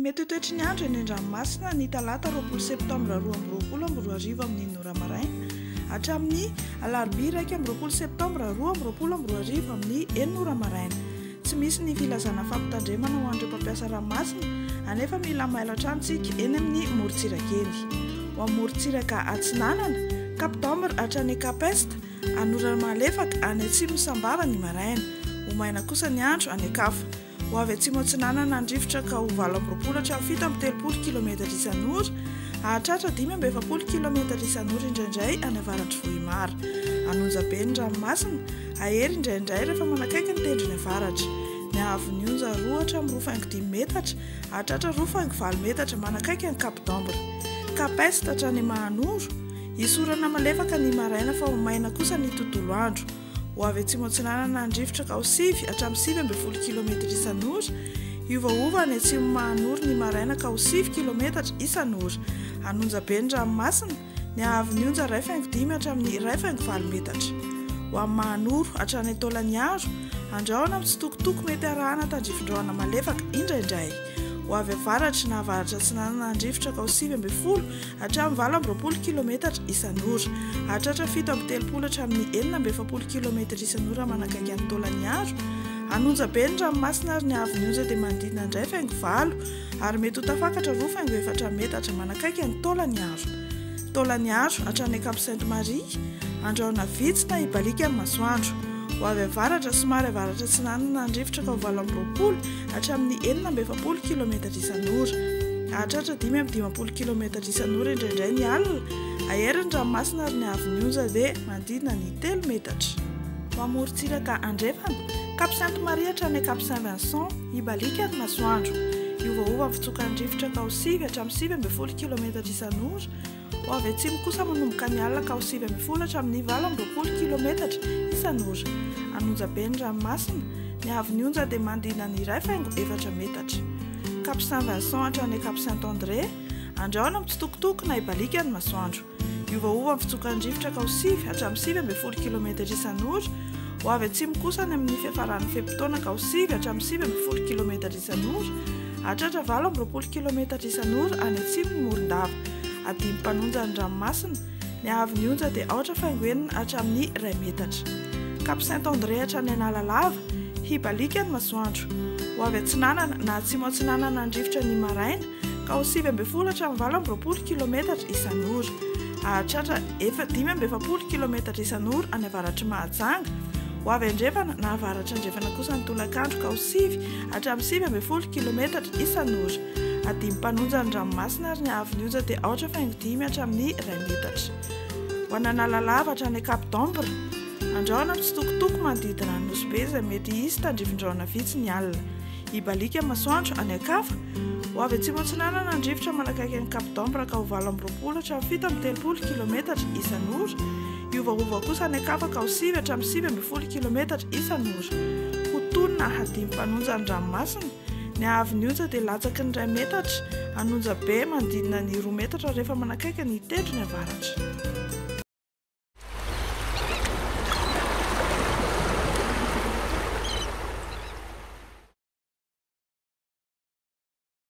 mety ho toetry ny andro eny an-dranomasina ny talata 20 septambra 2022 amin'ny enina ora maraina hatramin'ny alarobia 21 septambra 2022 amin'ny enina ora maraina. Tsy misy ny filazana fampitandremana ho an'ireo mpampiasa ranomasina anefa mila mailo hatrany isika eny amin'ny morontsiraka eny. Ho amin'ny morontsiraka atsinanana, Cap d'Ambre hatrany Cap Est, Anorana malefaka any atsimon'i Sambava ny maraina. Ho maina kosa ny andro any an-kafa. Ho avy atsimo atsinanana ny rivotra ka ho 28 hatramin'ny 37 kilometatra isan'ora, hahatratra 45 kilometatra isan'ora indraindray any avaratr'i Vohimara. Hanonja be ny ranomasina, hahery indraindray rehefa manakaiky ny tendrony avaratra. Ny haavon'ny onja 2 hatramin'ny 2,5 metatra, hahatratra 2,8 metatra manakaiky an'i Cap d'Ambre. Cap Est hatrany Mahanoro, Hisy orana malefaka ny maraina fa ho maina kosa ny tontolo andro. Ho avy atsimo atsinanana ny rivotra ka ho sivy hatramin'ny 19 kilometatra isan'ora. Hiovaova any atsimo Mahanoro ny maraina ka ho sivy kilometatra isan'ora. Hanonja be ny ranomasina, ny haavon'ny onja 1,5 hatramin'ny 1,8 metatra. Ho amin'ny Mahanoro hatrany Taolagnaro, andrahona mitsitokotoko mety arahana tandrifin-drahona malefaka indraindray. Ho avy avaratra na avaratra atsinanana ny rivotra ka ho 19 hatramin'ny 28 kilometatra isan'ora. Hahatratra 37 hatramin'ny 46 kilometatra isan'ora manakaiky an'i Taolagnaro. Hanonja be ny ranomasina ary ny haavon'ny onja dia manodidina ny 1,8 ary mety ho tafakatra 2,4 metatra manakaiky an'i Taolagnaro. Taolagnaro hatrany Cap Sainte Marie, andrahona vitsy na hibaliaka ny masoandro. Ho avy avaratra, somary avaratra atsinanana ny rivotra ka ho 28 hatramin'ny 46 kilometatra isan'ora. Hahatratra 55 kilometatra isan'ora indraindray ny alina, hahery ny ranomasina ary ny haavon'ny onja dia manodidina ny telo metatra. Ho amorontsiraka andrefana, Cap Sainte Marie hatrany Cap Saint Vincent, hibaliaka ny masoandro. Hiovaova ny fitsokan'ny rivotra ka ho sivy hatramin'ny 19 kilometatra isan'ora, Ho avy atsimo kosa manomboka ny alina ka ho 19 hatramin'ny 28 kilometatra isan'ora. Hanonja be ny ranomasina, ny haavon'ny onja dia manodidina ny 1,4 metatra. Cap Saint Vincent hatrany Cap Saint André, andrahona mitsitokotoko na hibaliaka ny masoandro. Hiovaova ny fitsokan'ny rivotra ka ho sivy hatramin'ny 19 kilometatra isan'ora. Ho avy atsimo kosa any amin'ny fiafaran'ny fe-potoana ka ho sivy hatramin'ny 19 kilometatra isan'ora. Hahatratra 28 kilometatra isan'ora any atsimon'i Morondava. Adimy mpanonja ny ranomasina, ny haavon'ny onja dia aotra faingo enina hatramin'ny iray metatra. Cap Saint André hatrany Analalava, hibaliaka ny masoandro. Ho avy atsinanana na atsimo atsinanana ny rivotra ny maraina ka ho 19 hatramin'ny 28 kilometatra isan'ora. Hahatratra efa 45 kilometatra isan'ora any avaratr'i Mahajanga. Ho avy andrefana na avaratra andrefana kosa ny tolakandro ka ho sivy hatramin'ny 19 kilometatra isan'ora. Adimy mpanonja ny ranomasina ary ny haavon'ny onja dia aotra faingo dimy hatramin'ny iray metatra. Ho an'Analalava hatrany Cap d'Ambre, andrahona mitsitokotoko manodidina an'i Nosy Be izay mety hisy tandrifin-drahona vitsy ny alina. Hibaliaka ny masoandro any an-kafa. Ho avy atsimo atsinanana ny rivotra manakaiky an'i Cap d'Ambre ka ho 28 hatramin'ny 37 kilometatra isan'ora. Hiovaova kosa any an-kafa ka ho sivy hatramin'ny 19 kilometatra isan'ora. Ho tony na hadimy mpanonja ny ranomasina. Ny haavon'ny onja dia latsaky ny iray metatra, an'onja be manodidina ny roa metatra rehefa manakaiky ny tendrony avaratra.